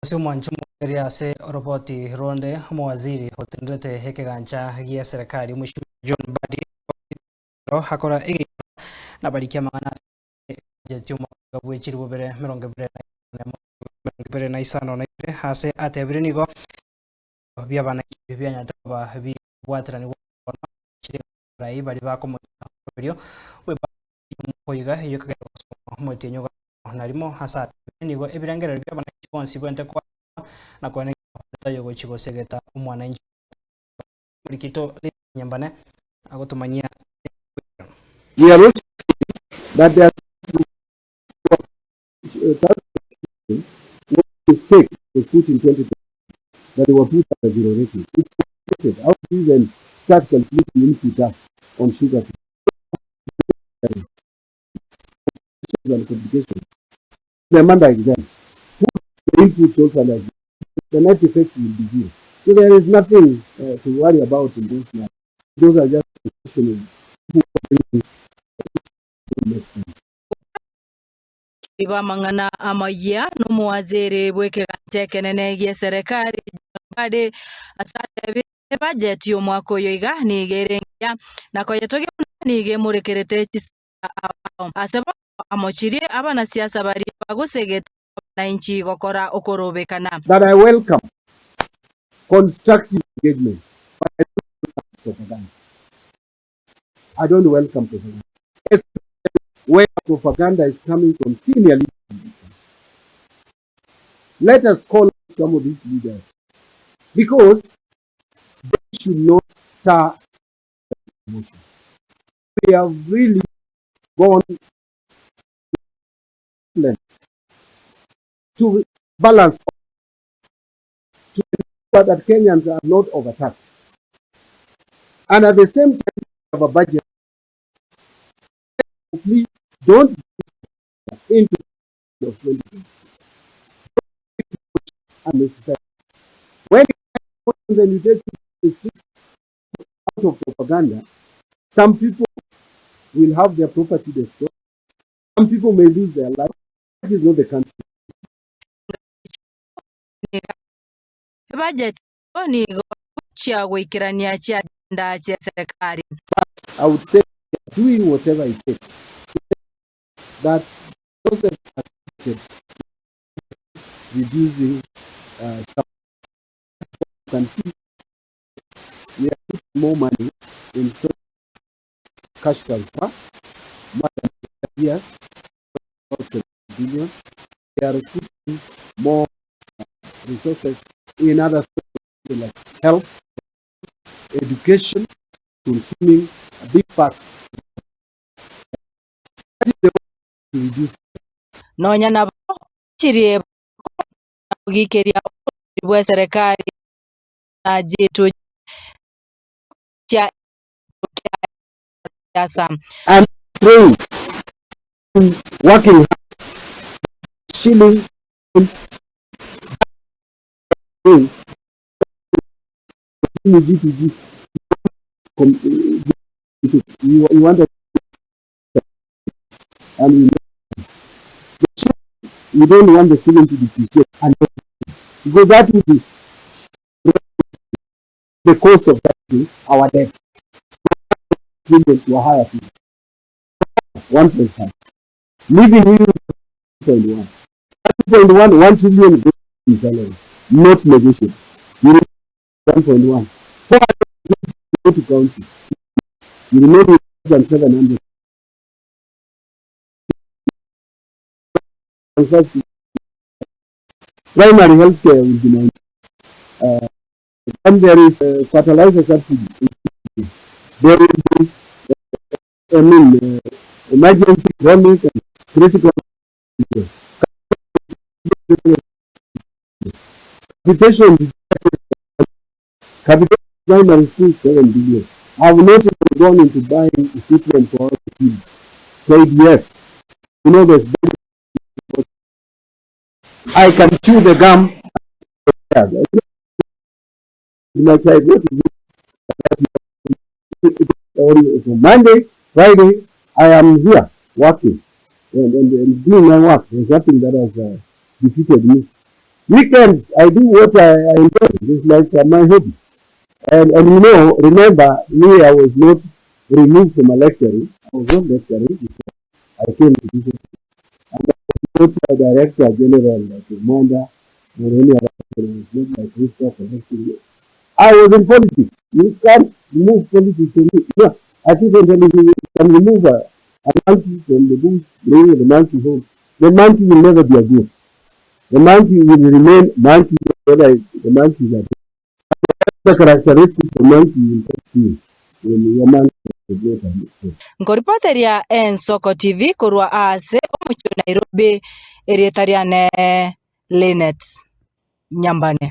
Ase omwancho omoerio ase oroboti ronde, omowaziri otenerete ekegancha gia eserekari Omweshimiwa John Mbadi akora egeikaro nabariki amang'ana ase ebajeti y'omwaka bwe chilifu bibere emerongo ebere na isano emerongo ebere na isano na ibere ase atebire nigo bi'abananchi bianyarete koba bikobwateranigwa bono chire abarai baria bakomocha oroberio bw'ebajeti y'omwaka oiga eyio ekagera gosoma omotienyi ogatano na rimo ase atebire nigo ebirengererio bi'abananchi bonsi bwente koacherwa na koenekia onde taiyo gochi gosegeta omwananchi Omorikito Lilian Nyambane agotomanyia We are also saying that there are some mistake was put in 2020 that they were put under zero rating. It's complicated. How do you even start calculating input tax on sugar? And complications. The Amanda exempt. Put the inputs also under zero. The net effect will be zero. So there is nothing to worry about in those now. Those are just question of who make sense. B'amang'ana amayia nomowaziri bw'ekegancha ekenene gi'eserekari John Mbadi ase atebire ebajeti y'omwaka oyo iga nigo ere engiya na koyetogia buna nigo emorekerete chisera ao ase bono amochirie abanasiasa baria bagosegete abananchi gokora okorobekana. That I welcome constructive engagement but I don't welcome propaganda. I don't welcome propaganda. Especially where propaganda is coming from senior leaders in this country. Let us call out some of these leaders because they should not start emotion. We have really gone to balance to ensure that Kenyans are not overtaxed. And at the same time, we have a budget. Please don't into of 2026. Unnecessary. When you take the out of propaganda, some people will have their property destroyed. Some people may lose their life. That is not the country. Ebajeti eyio nigo egochia goikerania chiagenda chi'eserekari. I would say they are doing whatever it takes to ensure that the process has started reducing uh, some you can see we are putting more money in so cash transfer more than years about 20 billion we are putting more resources in other sectors like health, education, consuming a big part. That is the way to reduce Nonya nabo chirie gikeria oborori bw'eserekari na jitu chia siasa. And praying, working hard, shilling G2G, you, you want and we, we don't want the shilling to depreciate and because that will be the cost of that our debt trillion to a higher figure 1.5 leaving you 2.1 2.1 1 trillion goes in salaries not negotiable you remain 1.1 400 go to county you remain with less than 700 transfers to primary health care will be 90. Then there is fertilizer subsidy. There will be, I mean, emergency, chronic, and critical. Capitation, capitation primary school, 7 billion. I have not even gone into buying equipment for our kids. KDF. You know, there's very I can chew the gum. My child, what is it? On Monday, Friday, I am here working and doing my work. There's nothing that has defeated me. Weekends, I do what I enjoy. It's like my hobby. And you know, remember, me, I was not removed from a lecturing. I was not lecturing before I came to this. And I was not a director general like Mwenda or any other person. I was not like Christopher lecturing. I was in politics. You can't remove politics from me. No, I keep on telling you, you can remove a monkey from the bush, bring the monkey home. The monkey will never be a goat. The monkey will remain monkey whether the monkey is a the characteristics of monkey you will see when your monkey is not a goat. Nkoripoteria Ensoko TV korwa ase omochie o Nairobi erieta riane Linet Nyambane.